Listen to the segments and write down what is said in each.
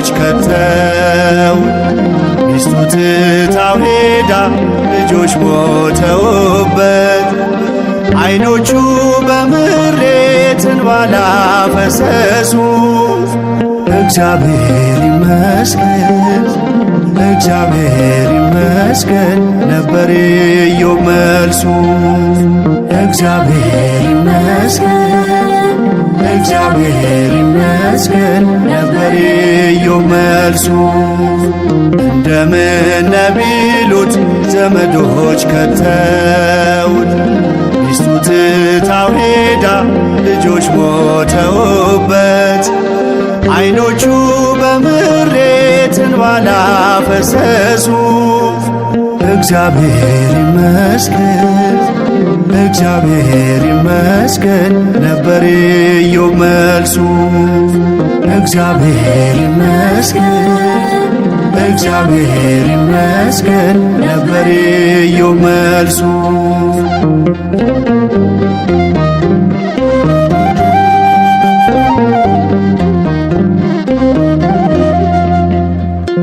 ዘመዶች ከተው ሚስቱ ትታው ሄዳ ልጆች ሞተውበት አይኖቹ በምሬት እንባ ላፈሰሱ እግዚአብሔር ይመስገን እግዚአብሔር ይመስገን ነበር የኢዮብ መልሱ። እግዚአብሔር ይመስገን እግዚአብሔር ይመስገን ነበር የኢዮብ መልሱ። እንደምን ቢሉት ዘመዶች ከተውት ሚስቱ ትታው ሄዳ ልጆች ሞተውበት አይኖቹ በምሬት እንባ ላፈሰሱ እግዚአብሔር ይመስገን እግዚአብሔር ይመስገን ነበር የኢዮብ መልሱ። እግዚአብሔር ይመስገን እግዚአብሔር ይመስገን ነበር የኢዮብ መልሱ።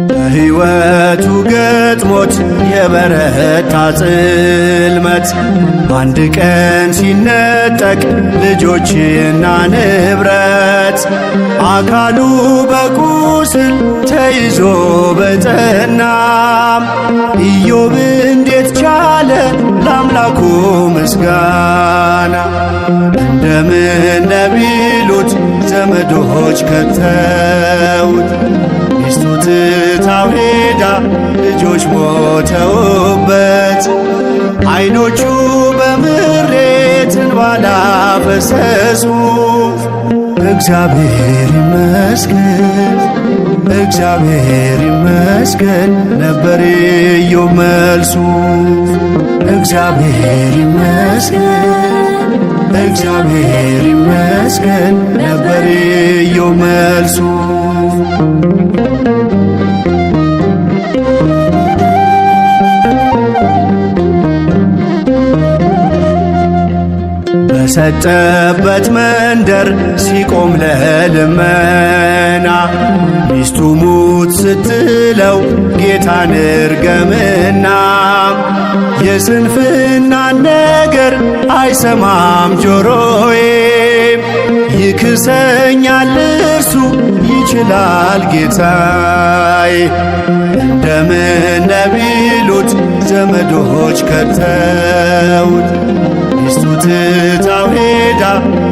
በሕይወቱ ገጥሞት የበረታ ጽልመት በአንድ ቀን ሲነጠቅ ልጆችና ንብረት አካሉ በቁስል ተይዞ በጠና ኢዮብ እንዴት ቻለ ለአምላኩ ምስጋና? እንደምን ቢሉት ዘመዶች ከተውት ሚስቱ ትታው ሄዳ ልጆች ሞተውበት አይኖቹ በምሬት እንባ ላፈሰሱ እግዚአብሔር ይመስገን እግዚአብሔር ይመስገን ነበር የኢዮብ መልሱ። እግዚአብሔር ይመስገን እግዚአብሔር ይመስገን ነበር የኢዮብ መልሱ። በሰጠበት መንደር ሲቆም ለልመና ሚስቱ ሙት ስትለው ጌታን እርገምና የስንፍናን ነገር አይሰማም ጆሮዬ ይክሰኛል እርሱ ይችላል ጌታዬ። እንደምን ቢሉት ዘመዶች ከተውት ሚስቱ ትታው ሄዳ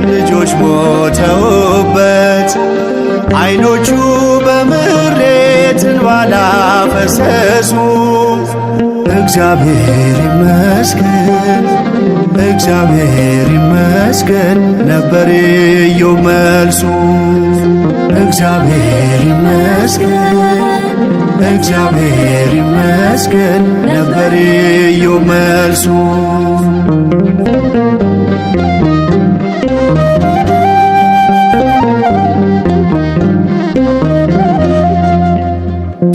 ልጆች ሞተውበት አይኖቹ በምሬት እንባ ላፈሰሱ እግዚአብሔር ይመስገን እግዚአብሔር ይመስገን ነበር የኢዮብ መልሱ። እግዚአብሔር ይመስገን እግዚአብሔር ይመስገን ነበር የኢዮብ መልሱ።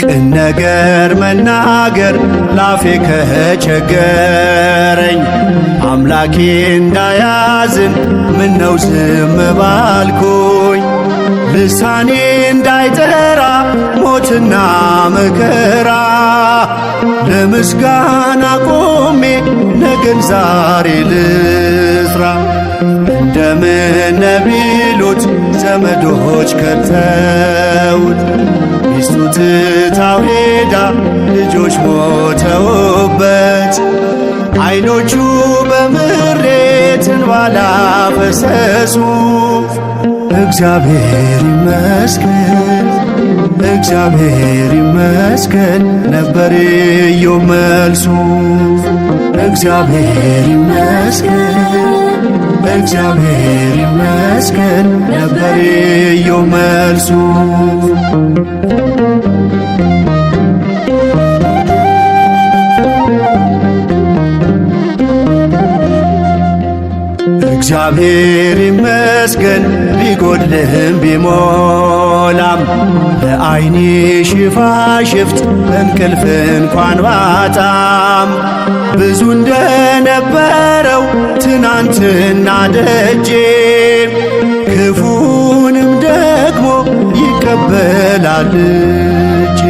ቅን ነገር መናገር ላፌ ከቸገረኝ አምላኬ እንዳያዝን ምነው ዝም ባልኩኝ ልሳኔ እንዳይጠራ ሞትና መከራ ለምስጋና ቆሜ ነገን ዛሬ ልስራ። እንደምን ቢሉት ዘመዶች ከተውት ሚስቱ ትታው ሄዳ ልጆች ሞተውበት አይኖቹ በምሬት እንባ ላፈሰሱ እግዚአብሔር ይመስገን እግዚአብሔር ይመስገን ነበር የኢዮብ መልሱ። እግዚአብሔር ይመስገን እግዚአብሔር ይመስገን ነበር የኢዮብ መልሱ። እግዚአብሔር ይመስገን ቢጎድልህም ቢሞላም ለዓይኔ ሽፋሽፍት እንቅልፍ እንኳን ባጣም ብዙ እንደነበረው ትናንትና ደጄ ክፉንም ደግሞ ይቀበላል እጄ።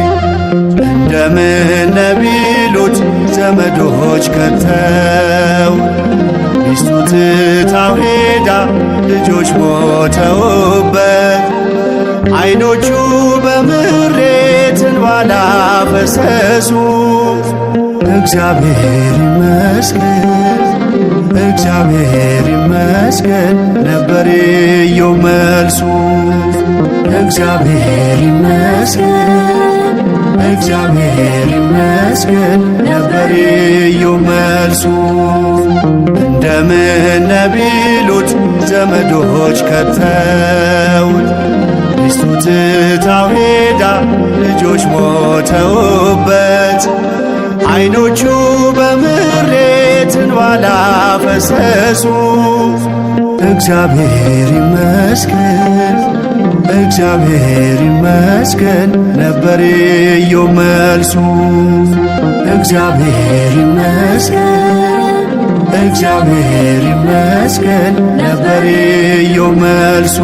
እንደምን ነቢሉት ዘመዶች ከተው ሚስቱ ትታው ሄዳ ልጆች ሞተውበት አይኖቹ በምሬት እንባ ላፈሰሱ እግዚአብሔር ይመስገን እግዚአብሔር ይመስገን ነበር ኢዮብ መልሱ። እግዚአብሔር ይመስገን እግዚአብሔር ይመስገን ነበር ኢዮብ መልሱ። እንደምን ነቢሉት ዘመዶች ከተውት ሚስቱ ትታው ሄዳ ልጆች ሞተውበት አይኖቹ በምሬት እንባ ላፈሰሱ እግዚአብሔር ይመስገን እግዚአብሔር ይመስገን ነበር ኢዮብ መልሱ። እግዚአብሔር ይመስገን እግዚአብሔር ይመስገን ነበር ኢዮብ መልሱ።